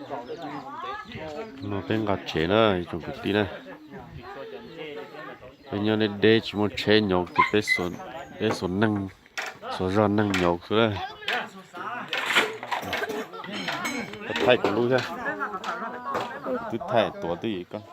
No peb nqa tsev na ib tsoom kwv tij na. Peb nyob deb deb tsis muaj tsheb nyov ces peb xuas, peb xuas neeg, xuas zog neeg nyov xwb na. Thaij kuv lub thiab. Twb thaij tuav twb yim koj.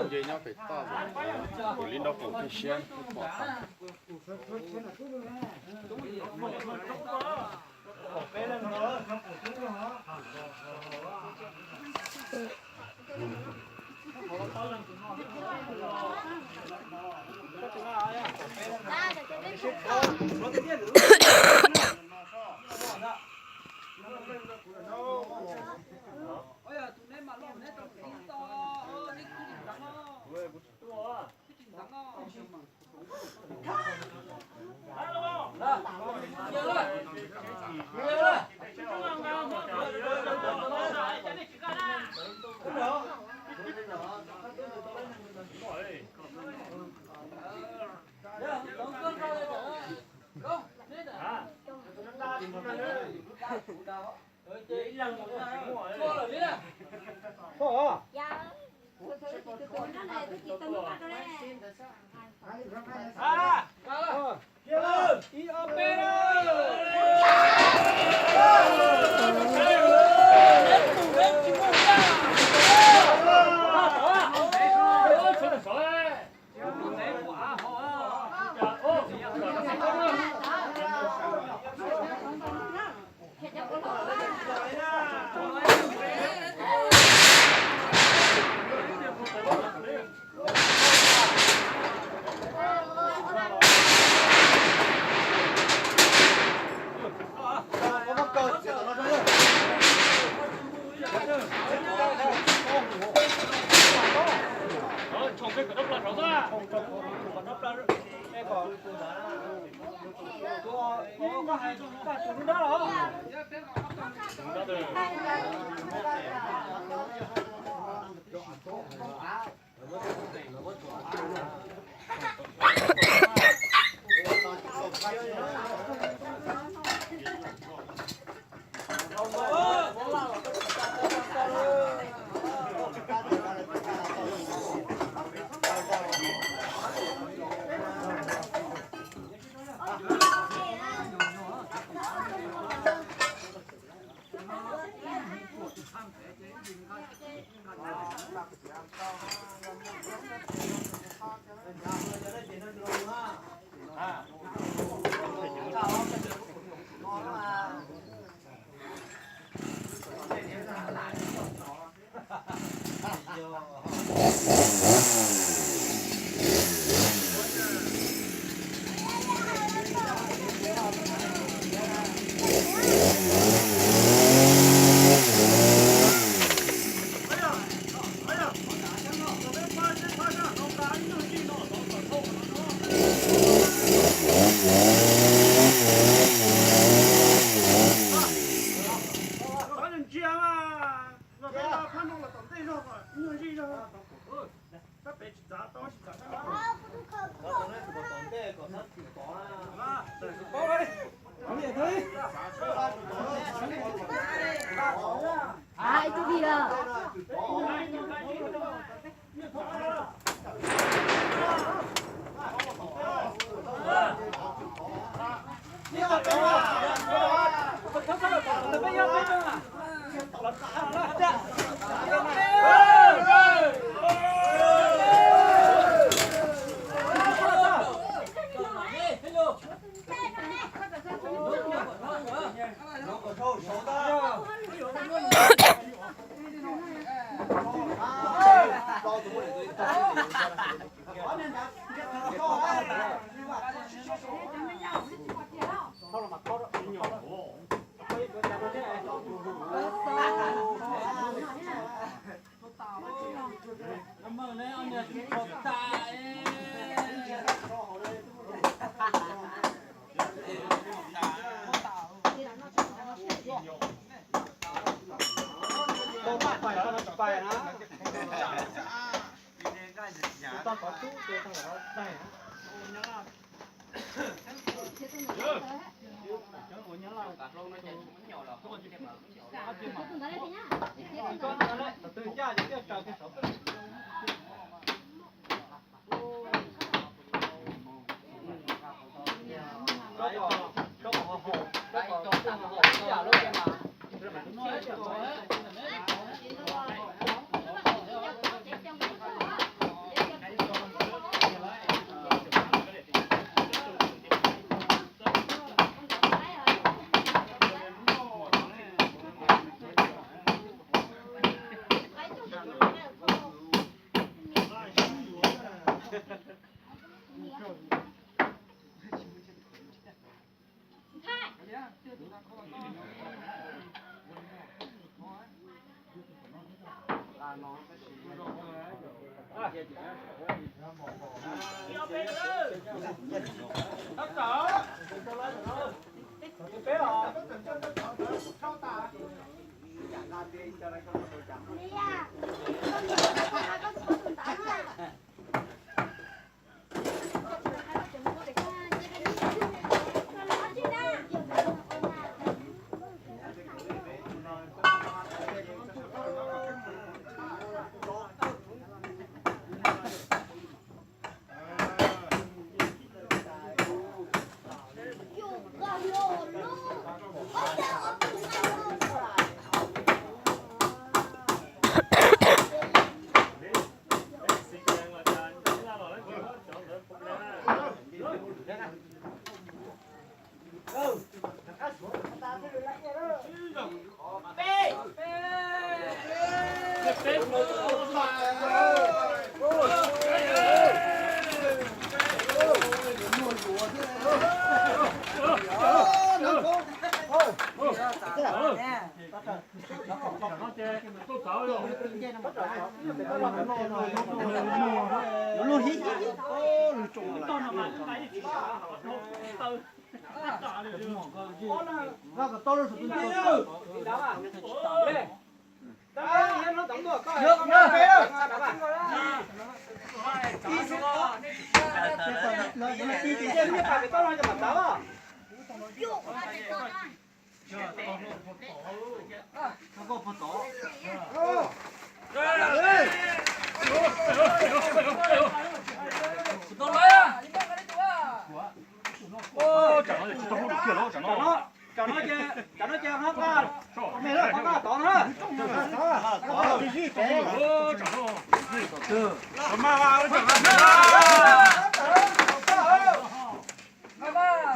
Nce nyob pem toj, kuv li nrau koom thiaj siab pom tau.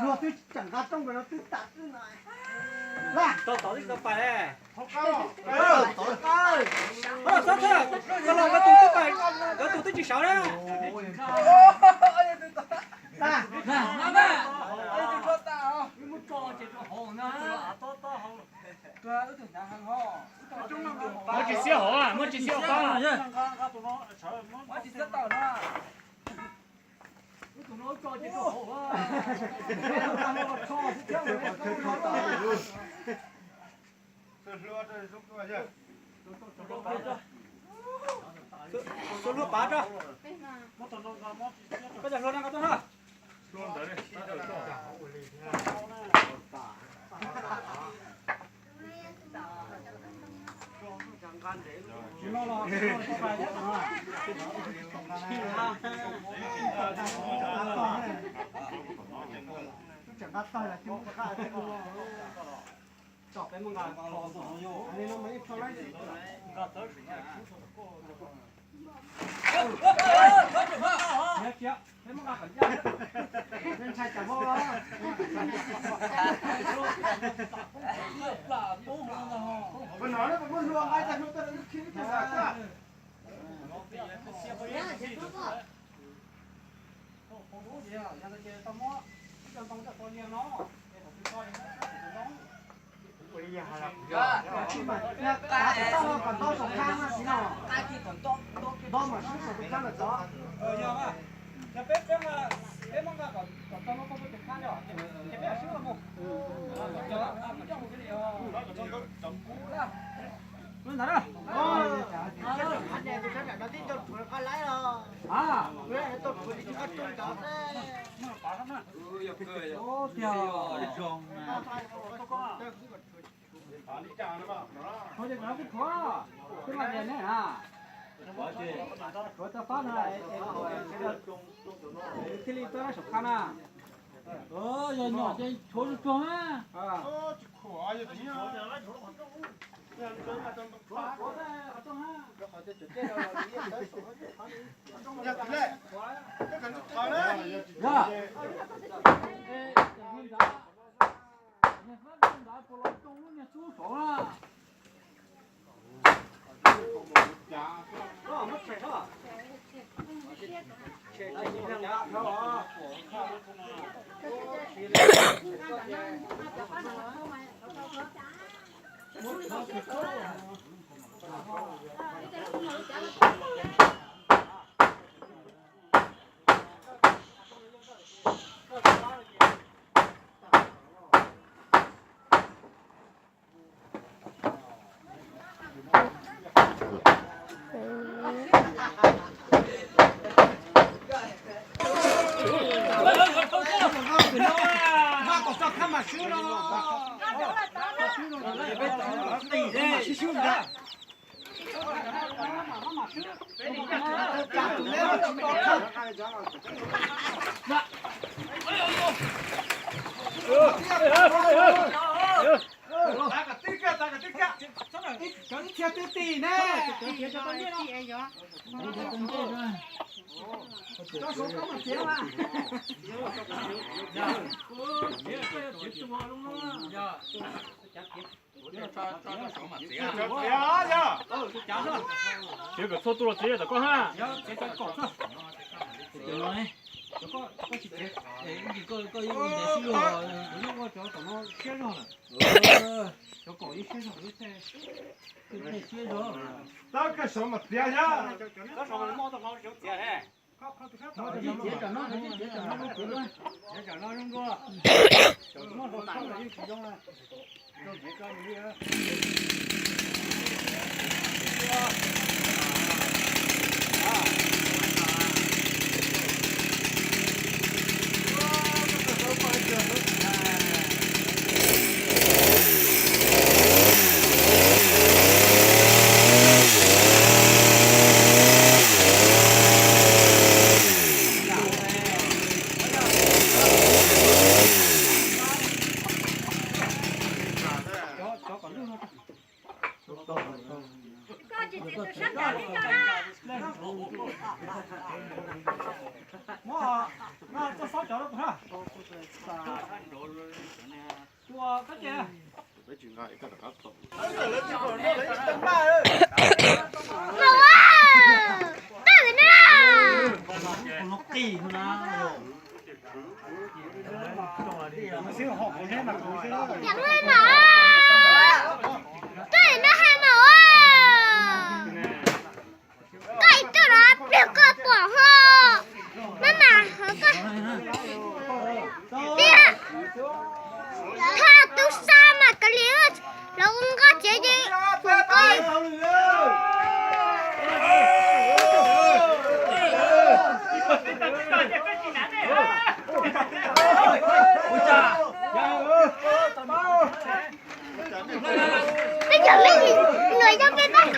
Luag twb tseem nqa rooj los twb tas xwb no. Tau tod tib tau pais. Txhob txhawj, koj los nkawd tus twb pais, nkawd tus twb tsis sawv na. Muab tsis xiab hauv, muab tsis xiab hauv. Xua hlua pav tso. Koj cov hlua no nqa tuaj na. Thiaj li txawb lawv saum khab na. Yog nyom ces tshuav tsuag tsuag na. Txiav kom txhua tus los txiav tom koj ha. Tab koj saum mas txiav yog. Maum, tab sis na, cov maum, tab sis na hais maum, koj ib tug los pliag koj pom ho, maj mam hov koj tiag. Thaj tub sab mas kav liam, lawv ua nkoj tsev ces foom koj. Peb cov me nyuam yog peb pab.